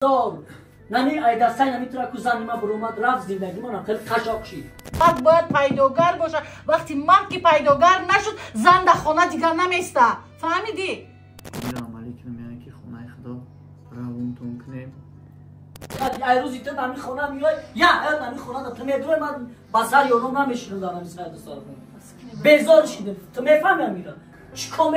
Нами айдасай нами тура кузани ма бурумад рафт зиндагӣ манам хеле қашоқ шид. Мард бояд пайдогар бошад. Вақти мард ки пайдогар нашуд, зан дар хона дигар намеиста. Фаҳмидӣ? Амалӣ кунем, яъне ки хонаи худо равонтон кунем. Ай рӯзи ту нами хона меой, я нами хона ту медурой, ман ба сар ёром намешинам дар нами сар дастархон. Безор шидем. Ту мефаҳми амира? Чӣ кор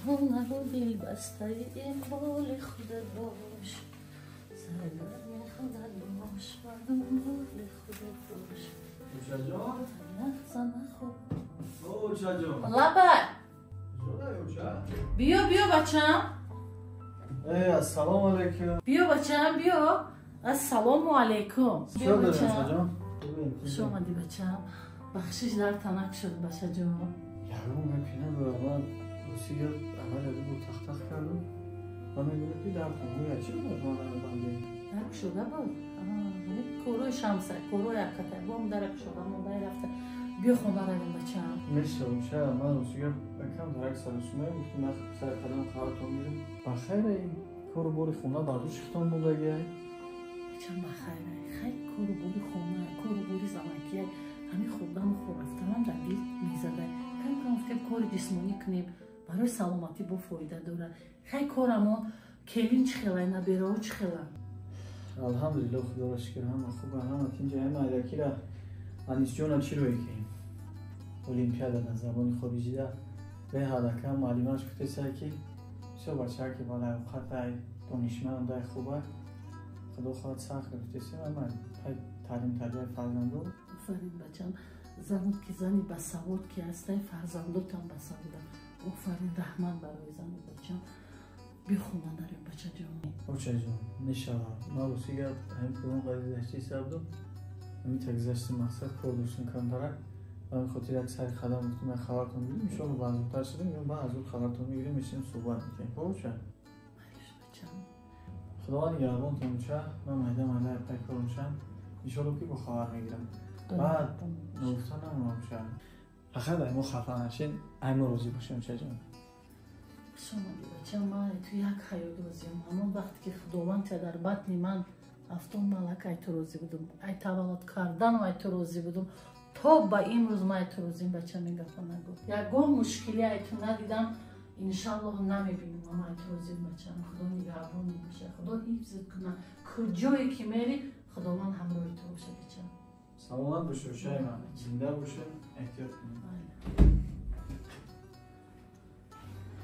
Наро дилбастаи иқболи худат бош, саргарми худат бош, ва дунболи худат бош. Очаҷон? Лаҳза нахӯр. Очаҷон. Лабай. Биё, биё, бачам. Ассалому алайкум. Биё, бачам, биё. Ассалому алайкум. Биё, бачам. Хуш омадӣ, бачам. Бахшиш дар танак шуд, бачаҷон. Ягон гапи надорам. Ман рости гап аввал яду бо тахтах кардам ва мегӯям ки дар хона чӣ буд, ман намебандем. Дар кушода буд? Корои шамса, корои аката, бом дара кушода монда рафта. Биё хона равем, бачам. Мешавам, ча, ман рости гап кам дарак саросумая гуфтам, ман сари қадам хабартон мегирам. Ба хайр, кору бори хона бар дӯши худтон мондагиай. Бачам, ба хайр, хайр, кору бори хона, кору бори занакиай, ҳамин хӯрдану хӯр рафтанам дар дил мезадай. Кам кам гуфтем кори ҷисмонӣ кунем, барои саломатӣ бо фоида дорад. Хай корамон келин чӣ хелай, набераҳо чӣ хеланд? Алҳамдулилло, худоро шукр, ҳама хуба, ҳама тинҷа. Ҳама айдакира Анисҷона чӣ рӯе ки олимпиада дар забони хориҷида беҳад ака муаллимаш гуфтесай ки бисёр бачаа ки балаёқатай, донишмандай, хубай, худо хоҳад сахт гуфтесем, ама таълим тарбияи фарзандо. Офарин, бачам. Занот ки зани басавод ки ҳастай, фарзандотам басавода. Офарин, раҳмат барои зану бачам. Биё хона дарем, бачаҷон. Очаҷон, мешавад. Ман рости гап ҳамин кулон қайдгузаштии сабдум, ҳамин тагзашти мақсад кор доштем камтарак. Ба ҳамин хотир як сари қадам гуфтем, як хабартон мегирем, иншоалло баъд зудтар шудем, ё баъд зуд хабартон мегирем, мешинем суҳбат мекунем. Хоб, оча? Майлиш, бачам. Худованд нигаҳбонтон, оча. Ман майда майда пай кор мешам. Иншоалло ки бо хабар мегирам. Баъд ногуфта намонам, оча. Фақат ай мо хафа нашин, ай мо розӣ бошем, очаҷон. Хуш омадӣ, бачам. Ман ту як ҳаёт розиам. Ҳамон вақте ки Худованд тя дар батни ман афтон, малак ай ту розӣ будум. Ай таваллуд карданам ай ту розӣ будум. То ба имрӯз ман ай ту розиам, бачам, ин гапа нагӯ. Ягон мушкилӣ ай ту надидам, иншаллоҳ намебинам. Ман ай ту розиам, бачам. Худо нигаҳбон бошад, Худо ҳифзат кунад. Куҷое ки мери, Худованд ҳамроҳи ту бошад, бачам. Саломат бошед, очаи ман. Зинда бошед, эҳтиёт кунед.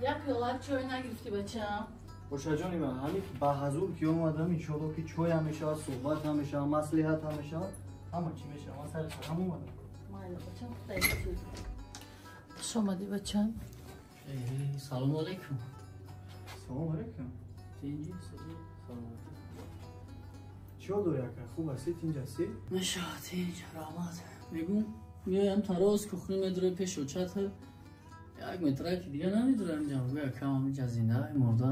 Як пиёла чой нагирифтӣ, бачам? Очаҷони ман, ҳамин ба ҳазур ки омадам, иншоалло ки чой ҳам мешавад, суҳбат ҳам мешавад, маслиҳат ҳам мешавад, ҳама чӣ мешавад. Ман сари қадам омадам. Майли, бачам, худо ҳифзат. Хуш омадӣ, бачам. Салому алайкум. Салому алайкум. Тинҷи, саломатӣ. Чӣ дорӣ, ака? Хуб ҳастӣ, тинҷ ҳастӣ? Мешавад, тинҷ, раҳмат. Мегӯм, меоям тароз кухни медурем пеш очата. Як метраки дига намедурам инҷа. Гӯя кам инҷа зинда мурда.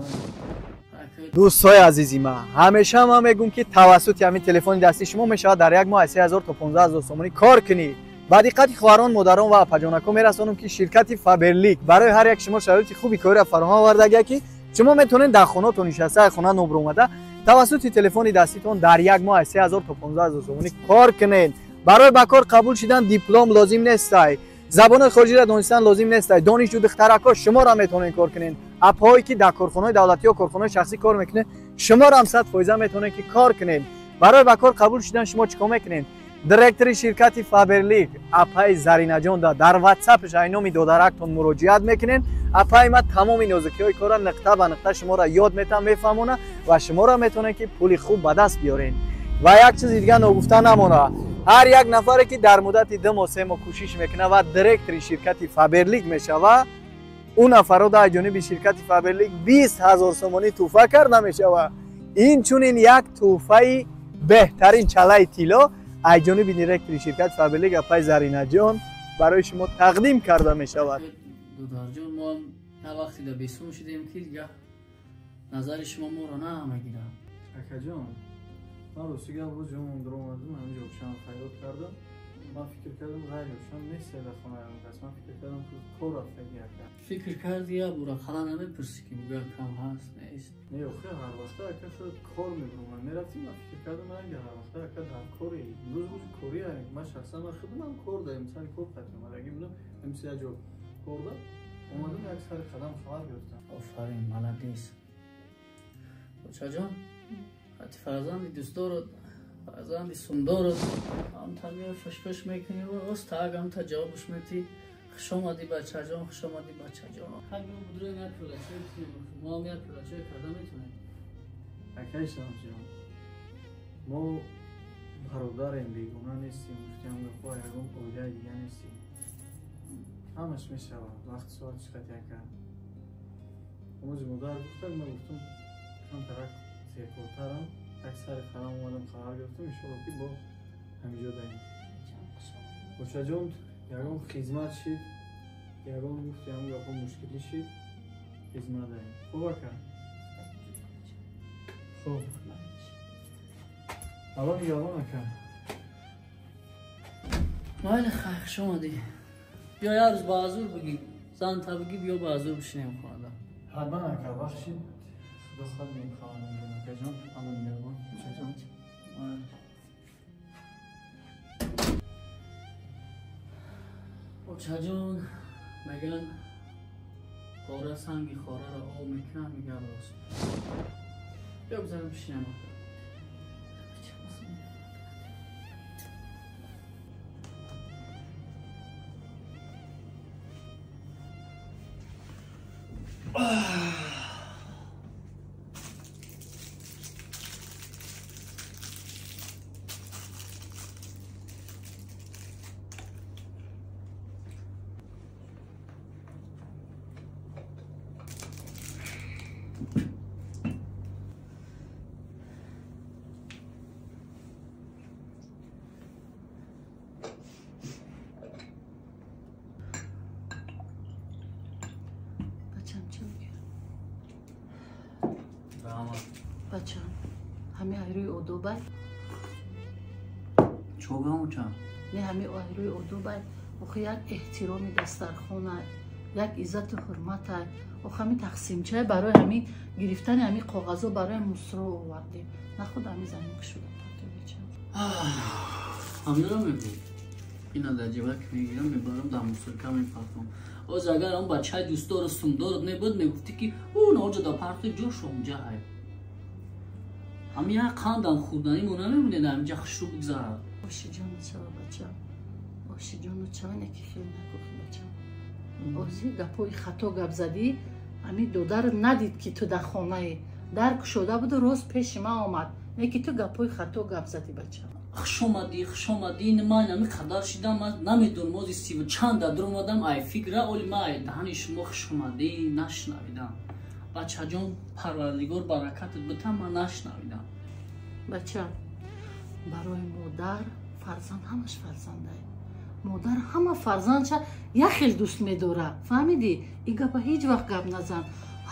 Дӯстои азизи ман, ҳамеша ман мегӯм ки тавассути ҳамин телефони дастии шумо мешавад дар як моҳ аз 3000 то 15000 сомонӣ кор кунӣ. Ба диққати хоҳарон, модарон ва апаҷонако мерасонам ки ширкати Фаберлик барои ҳар як шумо шароити хуби кориро фароҳам овардагия ки шумо метавонед дар хонатон нишаста, хона нобуромада тавассути телефони даститон дар як моҳ аз 3000 то 15000 сомонӣ кор кунед. Барои ба кор қабул шудан диплом лозим нестай, забони хориҷиро донистан лозим нестай. Донишҷӯ духтарако шуморо метавонед кор кунед. Апҳое ки дар корхонаҳои давлатӣ ё корхонаҳои шахсӣ кор мекунед, шуморо ҳам 100% метавонед ки кор кунед. Барои ба кор қабул шудан шумо чӣ кор мекунед? Директори ширкати Фаберлик апаи Заринаҷон дар ватсапш ай номи додарактон муроҷиат мекунед. Апаи ма тамоми нозукиҳои корро нуқта ба нуқта шуморо ёд метам, мефаҳмонад ва шуморо метавонед ки пули хуб ба даст биёред. Ва як чизи дига ногуфта намонад. Ҳар як нафаре ки дар муддати 2 моҳ 3 моҳ кӯшиш мекунад ва директори ширкати Фаберлик мешавад, ӯ нафарро дар ҷониби ширкати Фаберлик 20000 сомонӣ тӯҳфа карда мешавад. Инчунин як тӯҳфаи беҳтарин чалаи тилло аз ҷониби директори ширкати Фаберлик апаи Заринаҷон барои шумо тақдим карда мешавад. Додарҷон, мо ҳам вақте дар бесум шудем ки дига назари шумо моро намегирад. Акаҷон, ман рости гап рӯзи омадам, ҳаминҷо чанд файрод кардам. Ман фикр кардам ғайр шам нест дар хонаи он кас. Ман фикр кардам ки кор рафтагӣ ака. Фикр кардӣ я бура хала намепурсӣ ки бугӯя кам ҳаст нест? Не, охи ҳар вақта ака худ кор мебурам. Мерафтим, ман фикр кардам ранги ҳар вақта ака дар кори. Имрӯз рӯзи корӣ. Ман шахсан ман худам кор даем, сари кор қатӣ омадагӣ будам. Имрӯз як ҷо кор да омадам, як сари қадам хабар гирифтам. Офарин, молодец. Бачаҷон, ҳати фарзанди дӯстдорот, фарзанди сумдорот, ҳамта меои фашфаш мекунӣ ва остаг ҳамта ҷавобш метӣ. Хуш омадӣ бачаҷон, хуш омадӣ бачаҷон. Ҳай мо будроем як пиёла чой кунем, мо ҳам як пиёла чой карда метавонем. Акаи Шамсҷон, мо бародарем, бегуна нестем, гуфтем гапҳо ягон оилаи дига нестем. Ҳамаш мешавад, вақти соат чӣ қадр ака. Омози модар гуфтам, ман гуфтам камтарак серкортарам, як сари қадам омадам хабар гирифтам, иншоалло ки бо ҳамиҷо даем. Бочаҷон, ягон хизмат шид, ягон гуфти ҳамон гапҳо мушкилӣ шид, хизмат даем. Хуб ака? Хуб. Алло нигаҳбон ака. Майли хай, хуш омадӣ. Биё як рӯз ба ҳазур бигӣ, занта бигӣ, биё ба ҳазур бишинем хонада. Ҳатман ака, бахшид. Худо хоҳад меем хабар мегирем акаҷон. Алло нигаҳбон. Бочаҷон. Бочаҷон, мегӯянд пора санги хораро об мекунад, мегӯяд рост. Биё бизанем бишинем ака. Бачам, ҳами айрӯи одобай. Чогамуча? Не, ҳами айрӯи одобай. Охи як эҳтироми дастархонай, як иззату ҳурматай. Охи ҳами тақсимчай барои ҳами гирифтани ҳами коғазо барои мусро овардем. На худ ҳами замин кушода партои бачам. Ҳаминро мегӯ. Ина дар ҷебак мегирам, мебарам дар мусорка мепартом. Оз агар он бачаи дӯстдору сумдорот мебуд, мегуфтӣ ки ӯ наоҷа дар партои ҷош онҷа ҳай. Ҳамин як қандам хӯрданимон намемонед ҳаминҷа хушрӯ бигзарад. Ошиҷону чава бачам, ошиҷону чава неки хел накохи бачам. Ози гапҳои хато гап задӣ, ҳамин додар надид ки ту дар хонае. Дар кушода буду рост пеши ман омад. Неки ту гапҳои хато гап задӣ бачам. Хуш омадӣ, хуш омадӣ. Ман ҳамин қадар шидам, ман намедонам ози сиву чанд дар омадам, ай фикра оли ман ай даҳани шумо хуш омадӣ нашнавидам. Бачаҷон, парвардигор баракатат битам, ман нашнавидам. Бача, барои модар фарзанд ҳамаш фарзандай. Модар ҳама фарзандша як хел дӯст медорад. Фаҳмидӣ? Ин гапа ҳеҷ вақт гап назан.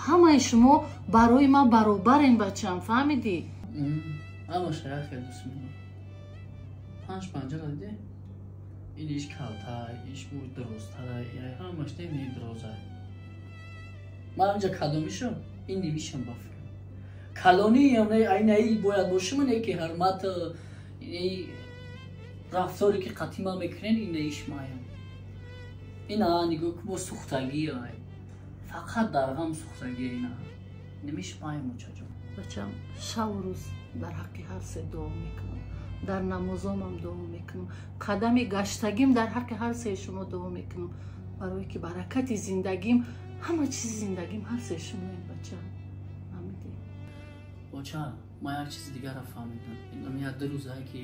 Ҳамаи шумо барои ман баробарен бачам, фаҳмидӣ? Ҳамаша як хел дӯст медорад. Панҷ панҷара дидӣ? Ин иш калтай, иш мӯй дурозтарай, ҳамаш не дурозай. Ман инҷа кадомишам? Ин невишам ба фикр. Калонӣ айнаи бояд бошам, не ки ҳурмат рафторе ки қатъи ман мекунен, ин неиш маям. Ина нигоҳ ку бо сӯхтагӣ ай. Фақат дар ғам сӯхтагӣ ина. Немиш маям очаҷон. Бачам, шаву рӯз дар ҳаққи ҳар се дуо мекунам. Дар намозомам дуо мекунам. Қадами гаштагим дар ҳаққи ҳар сеи шумо дуо мекунам. Барое ки баракати зиндагим, ҳама чизи зиндагим ҳар сеи шумоем бачам. Фаҳмидӣ? Боча, ман як чизи дигарро фаҳмидам. Инам як ду рӯзае ки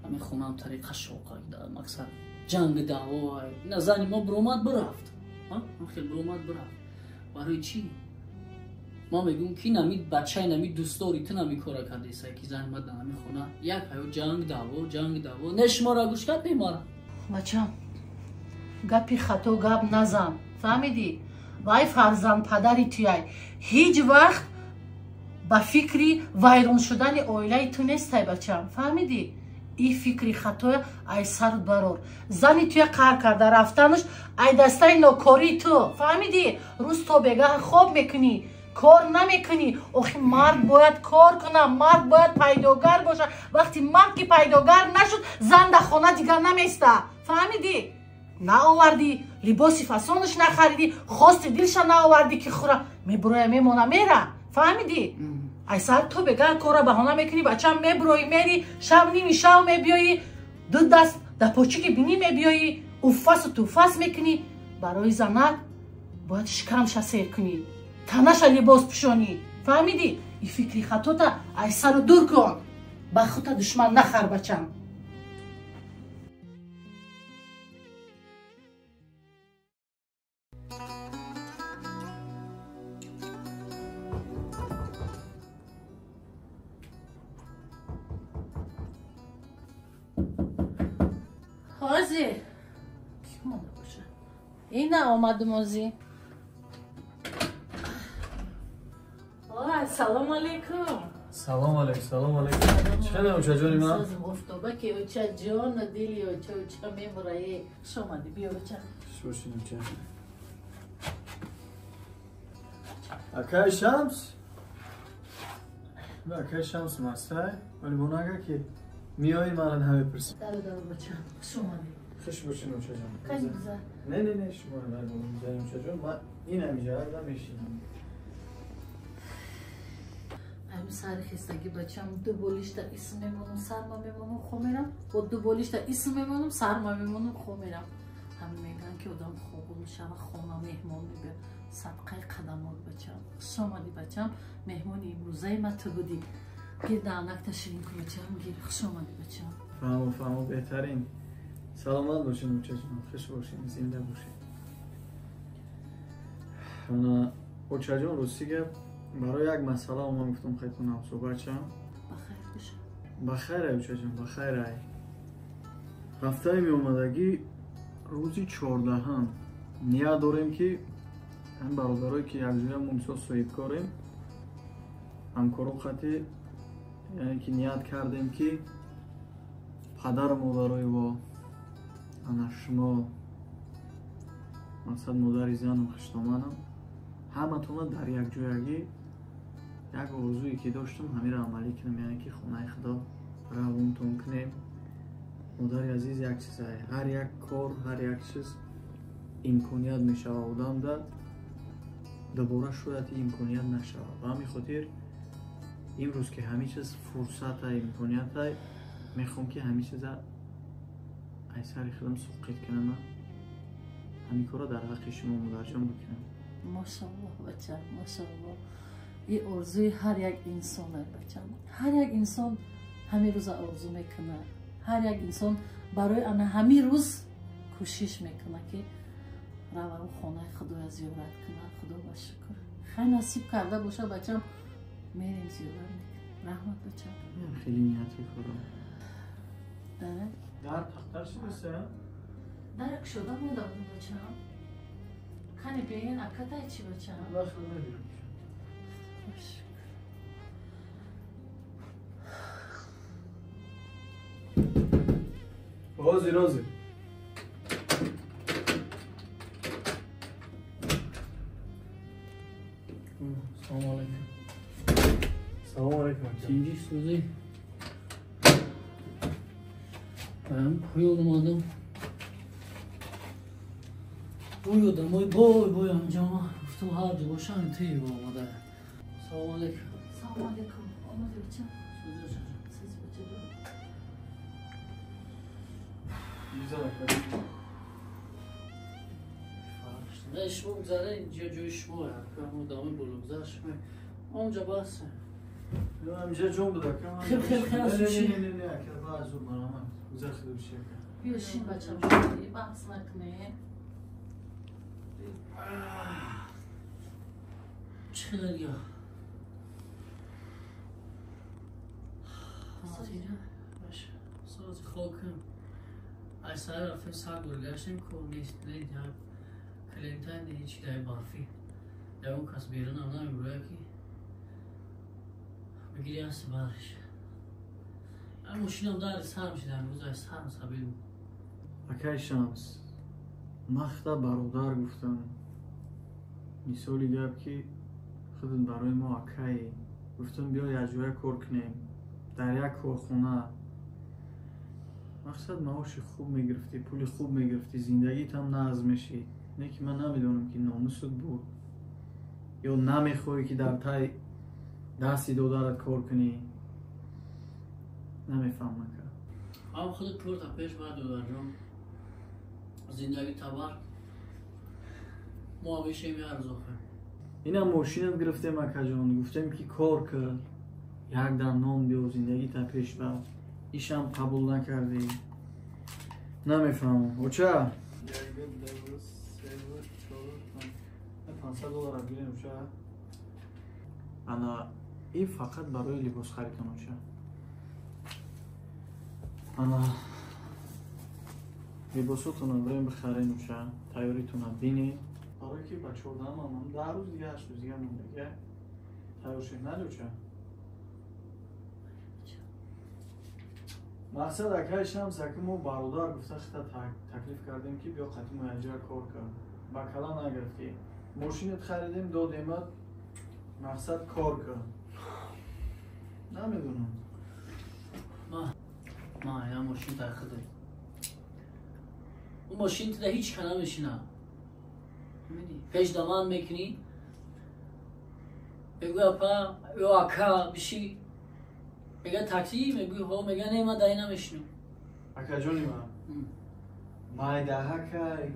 ҳамин хонаам тариқа шоқа, мақсад ҷанг даъво. Ина зани мо биромад бирафт. Хел биромад бирафт. Барои чӣ? Ман мегӯям ки нами бачаи нами дӯстдори ту нами кора кардеса ки зани ма дар ҳамин хона як ҳаё ҷанг даъво, ҷанг даъво. Не шуморо гӯш кард, не мара. Бачам, гапи хато гап назан. Фаҳмидӣ? Вай фарзанд падари туяй. Ҳеҷ вақт ба фикри вайрон шудани оилаи ту нестай бачам. Фаҳмидӣ? И фикри хатоя ай сарут барор. Зани туя қаҳр карда рафтанаш ай дастаи нокории ту. Фаҳмидӣ? Рӯз то бегаҳ хоб мекунӣ, кор намекунӣ. Охи мард бояд кор кунад, мард бояд пайдогар бошад. Вақти мард ки пайдогар нашуд, зан дар хона дигар наместа. Фаҳмидӣ? Наовардӣ, либоси фасонаш нахаридӣ, хости дилша наовардӣ ки хура мебуроя мемона мера. Фаҳмидӣ? Ай саҳар то бегаҳ кора баҳона мекунӣ, бачам мебуроӣ мери, шаб ними шав мебиёӣ, ду даст дар почики бинӣ мебиёӣ, уффасу туфас мекунӣ. Барои занак бояд шикамша сер кунӣ, танаша либос пӯшонӣ. Фаҳмидӣ? И фикри хатота ай сару дур кун, ба хута душман нахар бачам. Ҳозир ки омада боша? Ина омадум озӣ. Салом алейкум. Салом алейкум, салом алейкум. Чӣ хеле очаҷони ман? Офтоба ки оча ҷон дили оча оча мемурае. Хуш омадӣ, биё оча. Хуш бошед оча. Акай Шамс? Акай Шамс мастай? Вале бонага ки миёи мана намепурсӣ. Дару дару бача, хуш омадӣ. Хуш бошед очаҷон. Кани гузар? Не, не, не, шумо нарбонам гузарем очаҷон. Ман инам иҷа мешинам. Ами сари хестагӣ бачам ду болишта исм мемонам, сарма мемонам, хоб мерам. Бо ду болишта исм мемонам, сарма мемонам, хоб мерам. Ҳами мегӯянд ки одам хобун мешава, хона меҳмон мебиёд. Садқаи қадамот бачам. Хуш омадӣ бачам, меҳмони имрӯзаи ма ту будӣ. Гир даҳанакта ширин кун бачам, гир. Хуш омадӣ бачам. Фаҳмо, фаҳмо, беҳтарин. Саломат бошед очаҷон, хуш бошед, зинда бошед. Ана очаҷон, рости гап барои як масъала омадам, гуфтам хайтон ҳамсӯҳбат шавам. Бахайр боша. Бахайр ай очаҷон, бахайр ай. Ҳафтаи меомадагӣ рӯзи 14-ҳам ният дорем ки ҳам бародарое ки якҷоя мо мисол соҳибкорем, ҳамкоро хати, яъне ки ният кардем ки падару модарои во, ана шумо, мақсад модари зану хиштоманам, ҳаматона дар якҷоягӣ як орзуе ки доштам ҳамиро амалӣ кунем, яъне ки хонаи худо равонтон кунем. Модари азиз, як чизае, ҳар як кор, ҳар як чиз имконият мешава одамда, дубора шояд имконият нашава. Ба ҳамин хотир имрӯз ки ҳамин чиз фурсата, имконията, мехоҳам ки ҳамин чиза ай сари худам суққит кунам, ҳамин корро дар ҳаққи шумо модарҷон бикунам. Машаллоҳ бача, машаллоҳ. И орзуи ҳар як инсон ай бачам. Ҳар як инсон ҳамин рӯза орзу мекунад. Ҳар як инсон барои ана ҳамин рӯз кӯшиш мекунад ки равам хонаи худоя зиёрат кунад. Худо ба шукр. Хай насиб карда боша бачам, мерем зиёрат мекунем. Раҳмат бачам. Хеле нияти кора. Дар тахтар шудаса? Дарак шуда монда будам бачам. Кани бин, акатай чӣ бачам? Вақт намебирам. Ҳозир, ҳозир. Салом алейкум. Салом алейкум. Тинҷи сӯзӣ. Ам пӯй омадам. Бой одамой бой бой анҷома. Гуфтам ҳар ҷо бошам ту омада. Салом алейкум. Салом алейкум. Омадӣ бачам? Сӯзӣ бача. Не, шумо гузаре инҷо ҷои шумо, одамои боло гузар шумо. Онҷо бас. Инҷо ҷон буда. Хел хел хел аз Не, не, не, не, ака, ба зуд мараман. Гузар хел биши ака. Биё шин бачам, баҳс накунем. Чӣ хел я? Сози хокам. Ай сар рафтем сар гашем кор нест, не клиентай не ҳеҷ дай барфӣ. Ягон кас берунам намебурая ки бигири аст барш. Мошинам дар сарм шида, рӯзай сарм сабил. Акай Шамс, махта бародар гуфтам. Мисоли гап ки худат барои мо акай. Гуфтам биё якҷоя кор кунем дар як корхона. Мақсад маоши хуб мегирифтӣ, пули хуб мегирифтӣ, зиндагитам нағз мешид. Не ки ман намедонам ки номусат буд ё намехоҳӣ ки дар тай дасти додарат кор кунӣ. Намефаҳмам ака. Ам худат корта пеш бар, додарҷон. Зиндагӣ табар. Мо ҳамешаем ярзохем. Инам мошинат гирифтем, акаҷон, гуфтем ки кор кар, як дам нон биёр, зиндагита пеш бар. Ишам қабул накардӣ. Намефаҳмам. Оча? 1, 2, 3, 4, 5, $500 гирем, оча. Ана ин фақат барои либос харидтон, оча. Ана либосотонро бирем бихарем, оча, тайёритонро бинем. Барое ки ба 14-ам 10 рӯз дига, 8 рӯз дига мондаги, тайёр шед, нали, оча? Мақсад акай Шамс, аки мо бародар гуфта хита таклиф кардем ки биё қати мо якҷоя кор кар. Ба кала нагирифтӣ. Мошинат харидем, додемат, мақсад кор кар. Намедонам. Ма я мошин дар худат. Ӯ мошин туда ҳеҷ ка намешина. Пеш да ман мекунӣ, мегӯй апа ё ака биши, мега такси, мегӯй ҳо, мега не, ман дар ин намешинам. Акаҷони ман, майдаҳакай,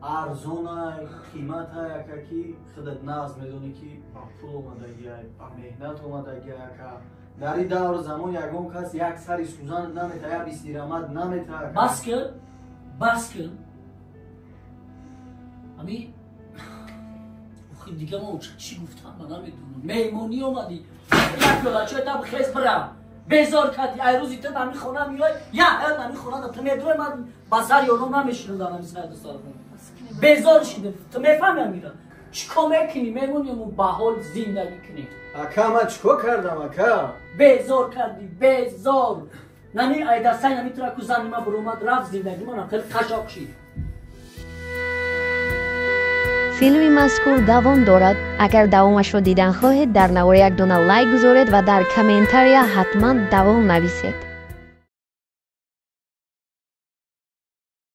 арзонай, қиматай, ака, ки худат нағз медонӣ ки ба пул омадагиай, ба меҳнат омадагиай, ака. Дар ин давру замон ягон кас як сари сӯзанат намета, як бистирамат намета, ака. Бас кун, бас кун. Ами охи дига ма чӣ гуфтам, ман намедонам. Меҳмонӣ омадӣ, як пиёлачой таб хез бира. Безор кардӣ, ай рӯзи ту ҳамин хона меой, я ҳаёт ҳамин хона ту медои, ман ба сари ором намешинам дар ҳамин сари дастархон. Безор шидам. Ту мефаҳми амира? Чӣ кор мекунӣ? Мемонӣ мо ба ҳол зиндагӣ кунем. Ака, ман чӣ кор кардам, ака? Безор кардӣ, безор. Нами ай дастаи нами тура ку зани ман буромад рафт, зиндагӣ манам хеле қашоқ шид. Филми мазкур давом дорад. Агар давомашро дидан хоҳед, дар навор як дона лайк гузоред ва дар комментария ҳатман давом нависед.